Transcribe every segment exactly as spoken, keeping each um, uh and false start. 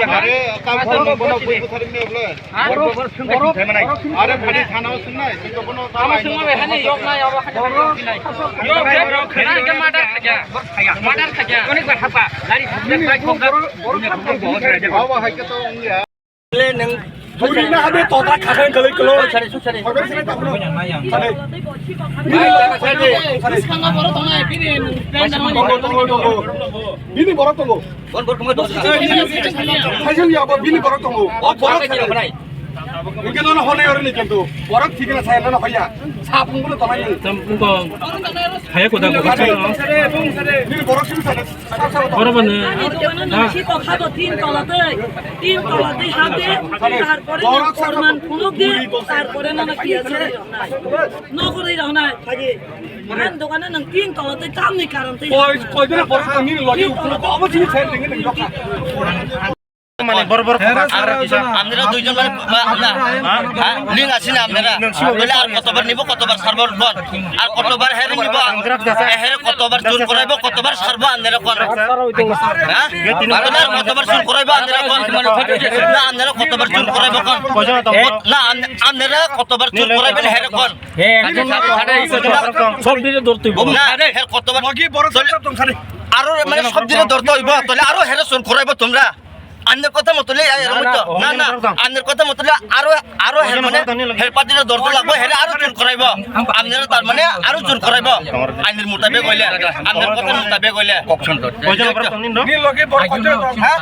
Are, kamu bono bui butharimne bole. Are, phadi thana o swngnai, swngo bono. Ama swngo bai hani yok na yok. Yok, yok, yok, khana ke madar khaja. Madar khaja. Koni ba hapa. Lari khokda. Baba hai ke to ongya. Duri na habe tota khakan kalai kalo. Sare, sare. Sare. Bini borok tongo. Bini borok tongo. Bini borok tongo. Bini borok tongo. Bini borok tongo. Bini borok tongo. O borok tongo. Hingke nono honai oro ni kento. Borok thikna saya nono hoya. Sapung bono tonai ni. Haya koda koda. Bini borok sini sana. Borok bani. Ani dogano nang si to khado tin tola tei. Tin tola tei ha de. Tarpore nang porman phunuk de. Tarpore nono ki ase. Nokori rok nai. Ani dogano nang tin tola tei tamni karon tei. Koi, koi jona borok tangni logi ukuna ko obo sini saya ringi ringi lokha. Mane bor bor kok asar kisa. Andra duijon mane ba na. Ha? Ling asina andra. Bole ar kotobar nibo kotobar sarbor bon. Ar kotobar her nibo. Her kotobar chur koraibo kotobar sarbo andra kon. Ha? Andra kotobar chur koraibo andra kon. Na andra kotobar chur koraibo kon. Na andra kotobar chur koraibo her kon. Sob dire dortoi bo. Na, her kotobar. Logi borok sab tong khare. Aro mane sob dire dortoi bo. Tole aro her chur koraibo tumra. Anner kotha motole ya, ya, na, na, na, na, anner kotha motole aro, aro her mane, her party no dor dor lagbo, her aro chur koraibo. Anner tar mane aro chur koraibo. Anner mutabek hoile, anner kotha mutabek hoile. Koijon borok tong ni no? Ni loge borok koijon tong, ha?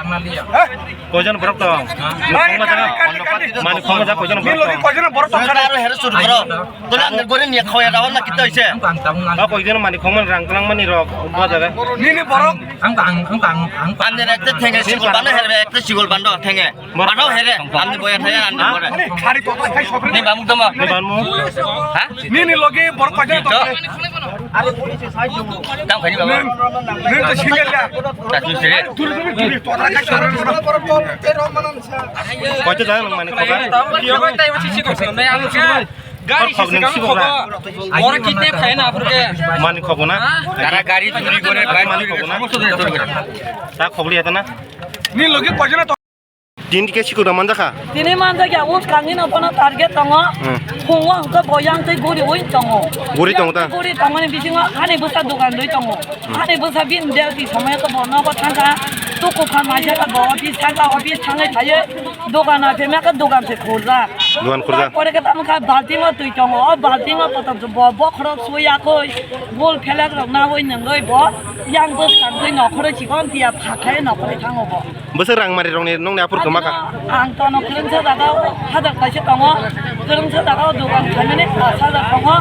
Ha? Koijon borok tong? Mani khoma ja koijon borok tong? Ni loge koijon borok tong? Aro her chur koro. Tole anner gore ni khoya dawa na kita hoise. Ba koijon mani khoma rang tlang mani rok, ba jaga. Ni ni borok. Ang, ang, ang, ang, ang. Anner ekta thenge sigol bando, her ekta sigol bando thenge. Bano here, ani boya thaya, ani bore. Ni bamuk tamo. Ni bamuk. Ha? Ni ni logi bor kaja to. Tang khani bamuk. Ni to single ya. Tatu sire. Duri duri duri to ta ka chara. Koijon jana mani khoba. Gari sisi kang khoba. Oro kidnap khai na apurke. Mani khobo na. Dara gari churi gore, bike mani khobo na. Ta khobli hata na. Ni logi koijon to. Din ke sikura manjakha. Tini manjakya, o kangni no bono target tongo. Hmm. Phungo hwnkhe boyang tei guri oi tongo. Guri tongo ta? Guri tongmani bisingo ani bwsa dogan rwi tongo. Hmm. Ani bwsa bini duty somoi khe bo nogo thangkha. Tuku phan maisa khe bo office thangkha, office thangwi phaiwi dogan aphemya khe dogan se khurjak. Dogan khurjak. Pore khe tamo kha baltingo twi tongo. O baltingo kotor bo bokhorok suyakoi. Bol phelak rok nawi nungwi bo yang bwskang twi nokhorwi chikon tiya phakhai nokhorwi thango bo. Bwswk rang mari rokni nongni aphuru kwma kha? Ang tono kwrwngsa jaga o hadak kaisa tongo, kwrwngsa jaga o dogan khainani pash hajar tongo,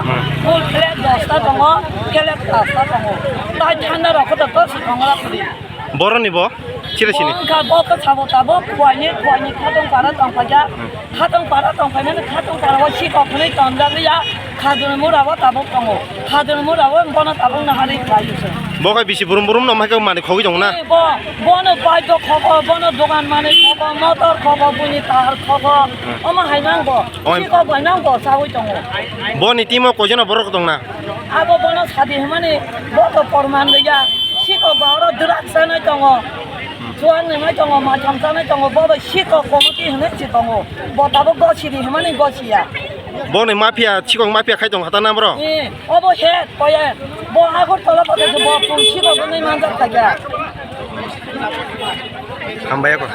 full plate dosta tongo, plate pasta tongo. Tai thanda rok khe to swkang la kwrwi. Boroni bo? Chire sini? Bo wngkha bo khe sabo tabuk phuaini phuaini khatong para tongphaikha. Khatong para tongphaimani khatong para o sikok hwnwi tonjak ya. Khajur mura o tabuk tongo. Khajur mura o bono tabuk naharwi khlai se. Bo khe bisi burum burum no mai khe mani khogwi tongo na? Bo, bono bike rok khobo, bono dogan manwi khobo, motor khobo, buini tahar khobo. Hmm. Omo hai nang bo. Oi. Sikok bai nang bo chawi tongo. Boni team o koijon borok tong na? Abo bono sadi hwnmani bo to porman rwya. Sikok ba oro drugs chanai tongo. Chuang nwngnai tongo, maitham chanai tongo, bo bai sikok committee hwnwi se tongo. Bo tabuk gosidi hwnmani gosiya. Boni mafia, sikok mafia khai tongo hata na bro? Eh, obo he, koye. Bo Agartala pate se bo pung sikok hwnwi manjak thakya. Hambai ako.